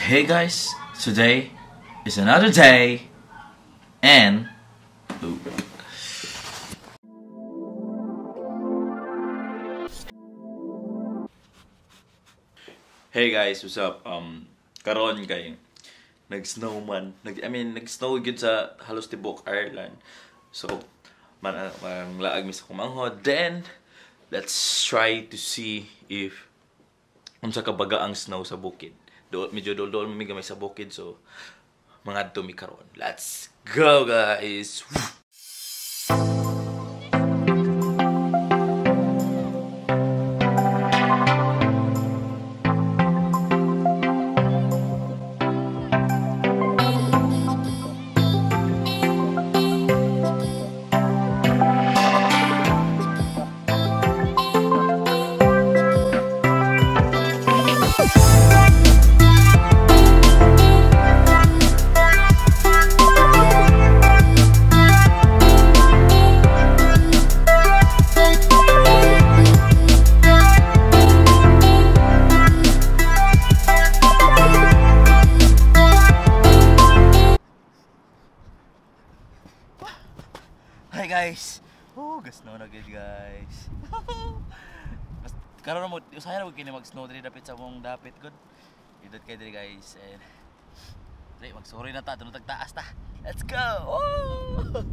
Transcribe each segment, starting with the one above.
Hey guys, today is another day and ooh. Hey guys, what's up? Karon kay nag-snow man. Nag-snow gyud sa halos tibok Ireland. So, manglaag mi sa kumanghod. Then let's try to see if unsa kabaga ang snow sa bukid. Do medyo dol-dol mi gamay sa bukid, so mangadto mi karon. Let's go guys. Hi guys! Oh, ga-snow na gid guys. Karon mo usahay ra kini mag-snow diri dapit sa mong dapit gud. Idot kay diri guys and dili magsorry na ta dunong tagtaas ta. Let's go. Oh!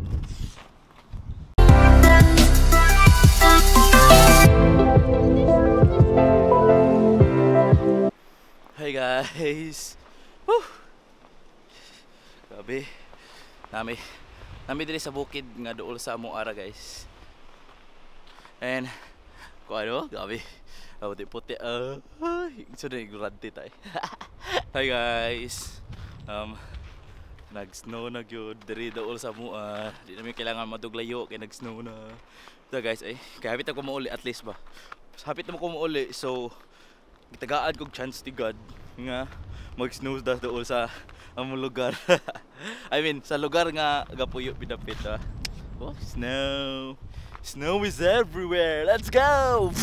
Hi guys. Woo! Grabe. Nami diri sa bukid nga duol sa among ara guys. And ko ano, grabe. Puti-puti. So na ignorante tayo. Hi guys. Nag-snow na gyud diri duol sa amua. Di namin kailangan maduglayo kay nag-snow na. So guys, ay kay hapit ako mauli at least ba. Hapit na ko mauli, so gitagaan kog chance ti God nga mag-snow da duol sa among lugar. I mean, sa lugar nga gapuyo pidapit. Oh, snow. Snow is everywhere. Let's go.